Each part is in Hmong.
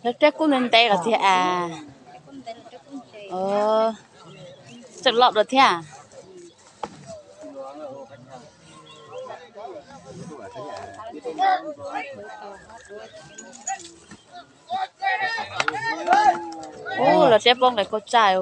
Lawv reb kub ntev ntev os tiag as. Tseem loj dua thiab. Ub, los reb pob nqes kauj tsaij.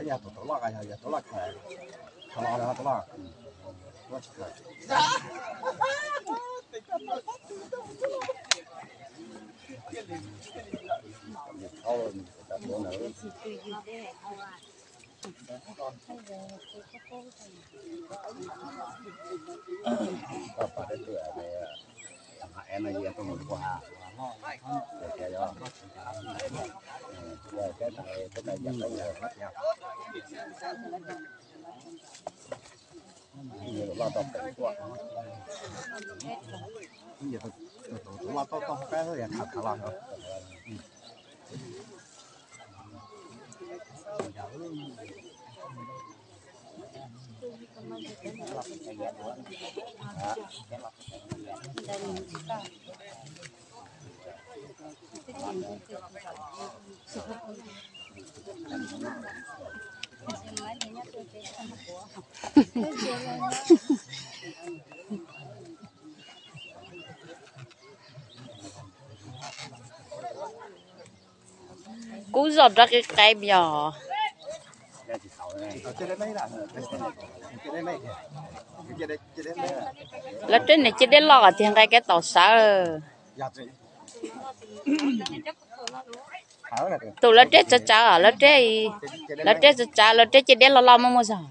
Yog tus tau loj, yog tus loj khaws, khaws los, tus loj, tus loj tsis khaws. Kub zog rov qeeb qeeb yog. Lawv reb niam cia deb loj os tiag, nqe kev tau sawv. Tus lawv reb tsawv tsawv, lawv reb, lawv reb tsawv tsawv, lawv reb cia deb loj loj muaj muaj zog.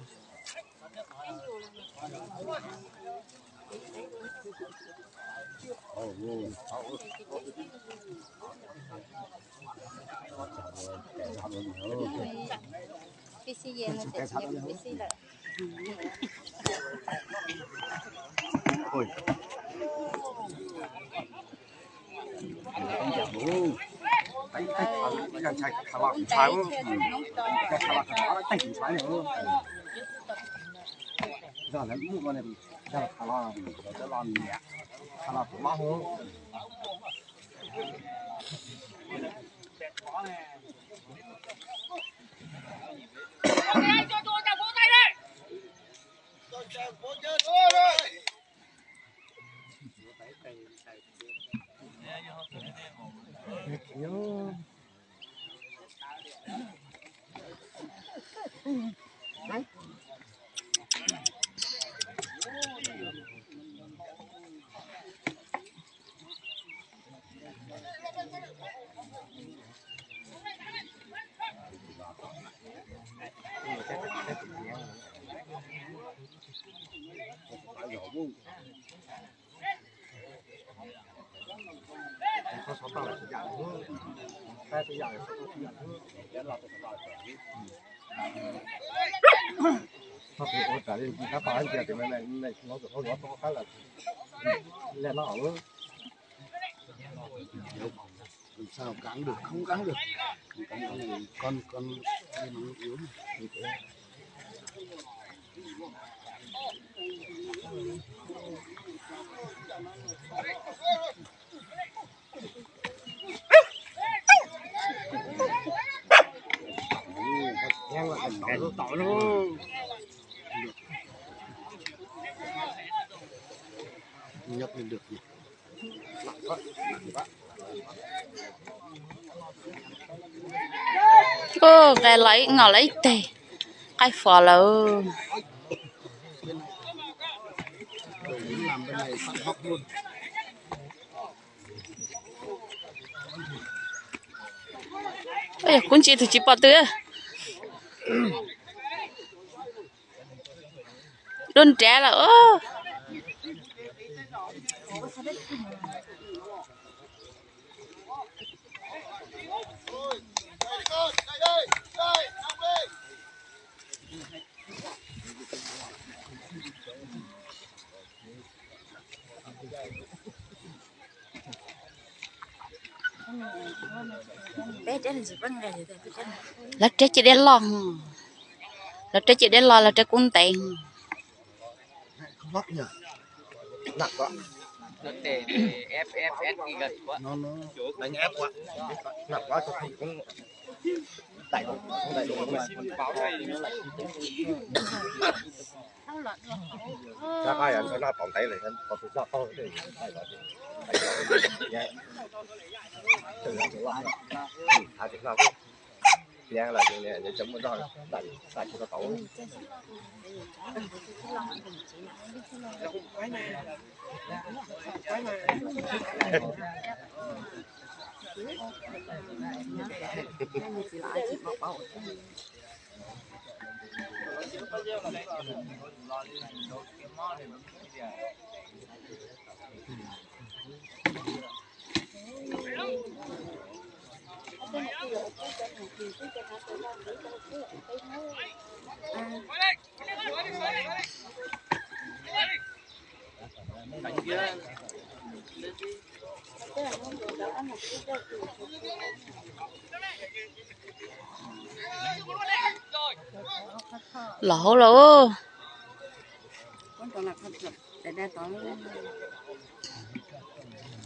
Làm sao cản được, không cản được. Con, con, con nó yếu. Nhấc lên được nhỉ? Ub, nqes los ib, nqes los ib teg, qaij fos lawm. Kuv ntsia tus tsis pom twg. Dua nrad lawm. Lawv rab ceg deb loj, lawv rab ceg deb loj, lawv rab kub ntev. Los hauv lawm.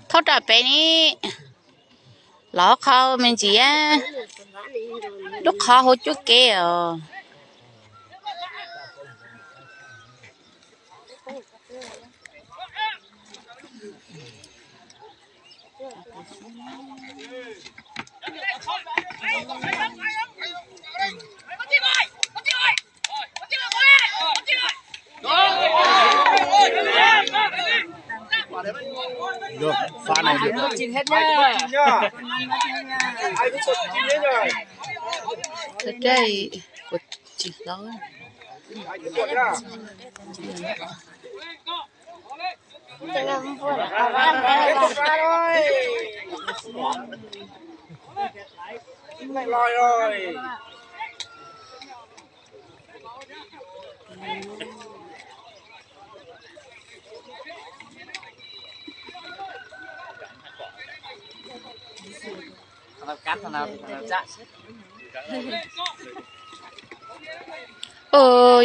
Thauj ram pem ni. Los qhov me ntsis, lub qhov hauv cuab kev os.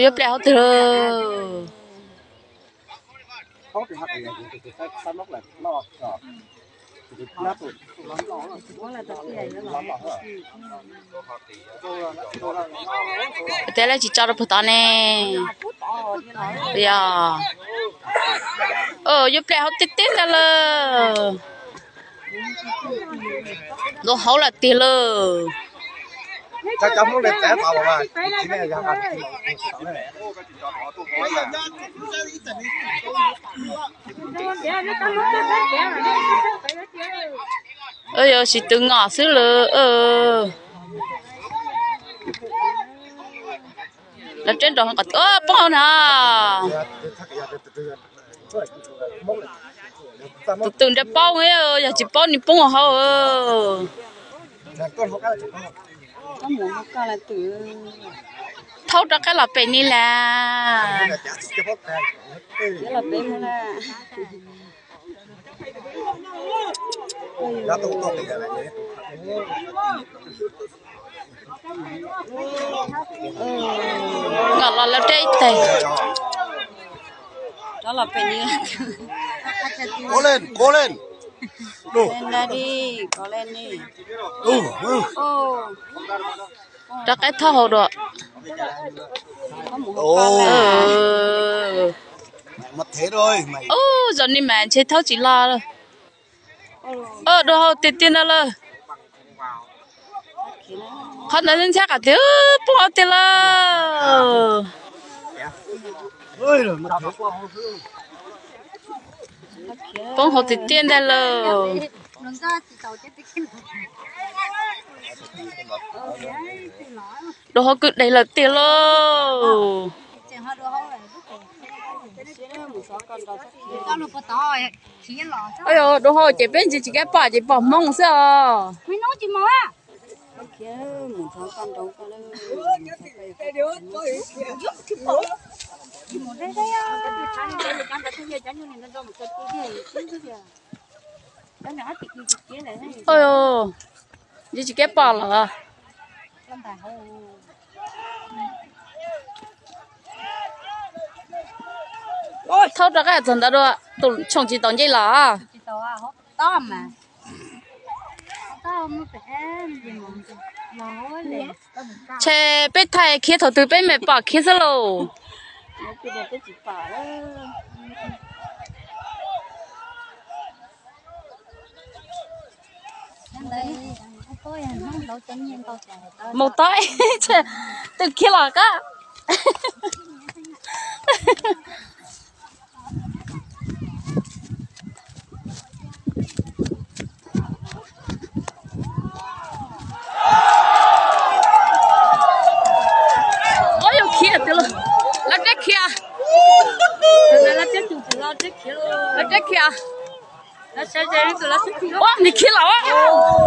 Yuav pliam hauv twg lawm. Tias lawv tsis tso rau puag tod ne. Yog, yuav pliam hauv tiag tiag ntag lawm. Lub hauv lawm tiag lawm. Yog sis tw ngom xwb lawm. Lawv reb nrog qhov twg, poob hauv na. Tus twg nrab paub, yog tsis paub nws poob hauv. Thaub rov qab los pem ni las. Kom los lawv deb ib teg. Rov los pem ni. Kov len, kov len. Len da di, kov len ni. Rov qab thauj hauv dua. Ub, zaum ni mas ntshe thaub tsis los lawm. Dua hau tiag tiag ntag lawm. Qhov ntawd ntshab qhov tiag, poob hauv tiag lawm. Poob hauv tiag tiag ntag lawm. Dua hau kwj deg lawm tiag lauj. Dua hau ces peb ntsis tsis kav pom ces pom hmoo xwb os. Ntsis tsis kav pom lawm. Thaub rov qab txog ntawd dua, tus tshooj tsis tau nce los. Ntshe peb thaij khiav thaum twg peb mam pom khiav xwb lauj. Mus tod, twb khiav los kab. Ua yuav khiav tiag lauj, lawv deb khiav, lawv deb khiav, ua nws khiav los.